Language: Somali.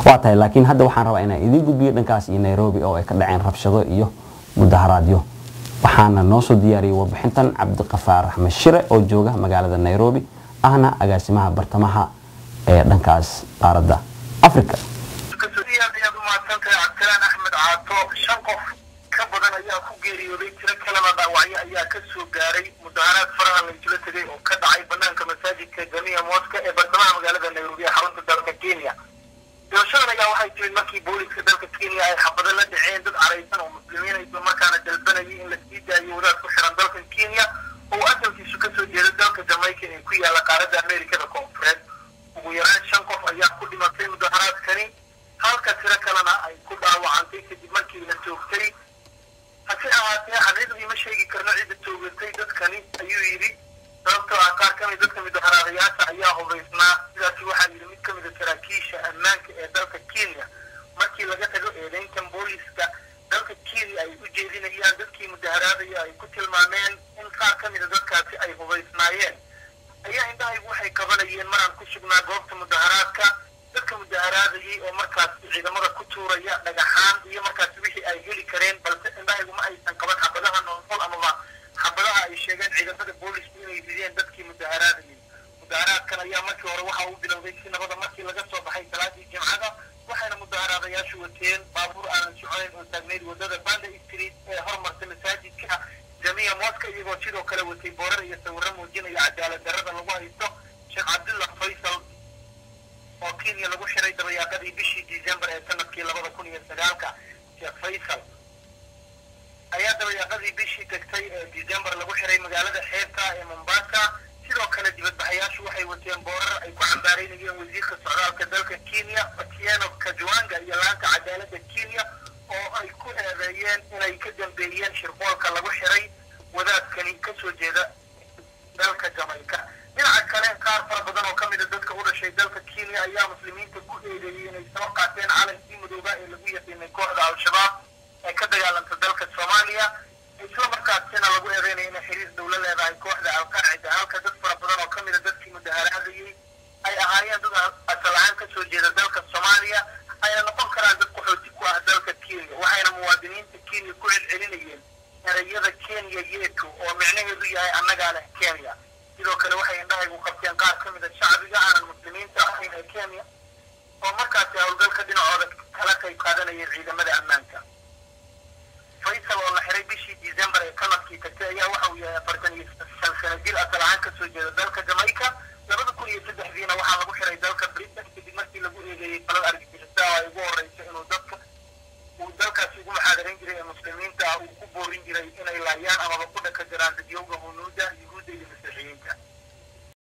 Waa tahay, laakiin hadda waxaan rabaa inaan idiin gudbiyo dhankaas iyo Nairobi oo ay ka dhaceen rabshado iyo mudaharaadyo. Waxaana noo soo diyaariyey warbixintan Cabdiqafaar Axmed Shire oo jooga magaalada Nairobi, ahna agaasimaha bartamaha ee dhankaas qaaradda Africa. Aad ayaad u mahadsantahay, Cabdisalaan Axmed Caato. Shan qof ka badan ayaa ku geeriyooday, tiro kalena dhaawacyo ayaa ka soo gaaray mudaharaad faraha la isula tegay oo ka dhacay banaanka masaajidka Jamia Mosque ee bartamaha magaalada Nairobi ee xarunta dalka Kenya. Dhimashadan ayaa waxay timid markii booliska dalka Kenya ay xabado la dhaceen dad caraysan oo muslimiin, isla markaana dalbanayay in la sii daayo wadaad ku xiran dalkan Kenya oo asalkiisu kasoo jeeda dalka Jamaica ee ku yaala qaaradda Amerikada Koonfureed. Ugu yaraan shan qof ayaa ku dhimatay mudaharaadkani, halka tiro kalena ay ku dhaawacantay kadib markii la toogtay. Hase ahaatee, xaqiiqdii ma sheegi karno cidda toogatay dadkani, ayuu yidhi, sababtoo ah qaar ka mid dadka mudaharaadayaasha ayaa hubaysnaa. Sidaasi waxaa yidhi mid ka mid a saraakiisha ammaanka ee dalka Kenya. Markii laga tago eedeyntan booliska dalka Kenya ay u jeedinayaan dadkii mudaharaadaya, ay ku tilmaameen in qaar ka mida dadkaasi ay hubaysnaayeen, ayaa indhahaygu waxay qabanayeen maraan ku sugnaa goobta mudaharaadka dadka mudaharaadayay oo markaas ciidamada ku tuuraya dhagaxaan iyo markaas wixii ay heli kareen, balse indhahaygu ma aysan qaban xabadaha noolnool amaba xabadaha ay sheegeen ciidamada boolisku inay rideen dadkii mudaharaadayay. Mudaharaadkan ayaa markii hore waxa uu bilowday si nabada markii laga soo baxay salaadii Jimcada, waxayna mudaharaadayaashu wateen baabuur aanan soconayn oo taagnayd wadada Banda Street ee hormarta masaajidka Jamia Mosque, iyagoo sidoo kale watay boorar iyo sawirro muujinaya cadaalad darrada lagu haysto Sheekh Cabdullah Faysal oo Kenya lagu xiray dabayaaqadii bishii December ee sanadkii 2009-ka. Sheekh Faysal ayaa dabayaaqadii bishii tagtay ee December lagu xiray magaalada xeebta ee Mombasa. Sidoo kale dibadbaxayaashu waxay wateen boorar ay ku cambaaraynayeen wasiirka socdaalka dalka Kenya Otieno Kajwanga iyo laanta cadaaladda Kenya oo ay ku eedeeyeen inay ka dambeeyeen shirqoolka lagu xiray wadaadkani kasoo jeeda dalka Jamaica. Dhinaca kale, qaar fara badan oo ka mid a dadka u dhashay dalka Kenya ayaa muslimiinta ku eedeeyey inay soo qaateen calankii madooba ee lagu yaqiinay kooxda Al-Shabaab ee ka dagaalanta dalka Soomaaliya, isla markaasina lagu eedeynaya inay xiriir dowla leedahay kooxda Alqaacida, halka dad fara badan oo ka mid a dadkii mudaharaadayey ay ahaayeen dad asal ahaan kasoo jeeda dalka Soomaaliya, ayna noqon karaan dad qaxooti ku ah dalka Kenya. Waxayna muwaadiniinta Kenya ku celcelinayeen ereyada "Kenya yetu" oo micnaheedu yahay "annagaa leh Kenya". Sidoo kale waxay indhahaygu qabteen qaar ka mid a shacbiga aanan muslimiinta ahayn ee Kenya oo markaasi howlgalka dhinacooda kala qayb qaadanayay ciidamada ammaanka.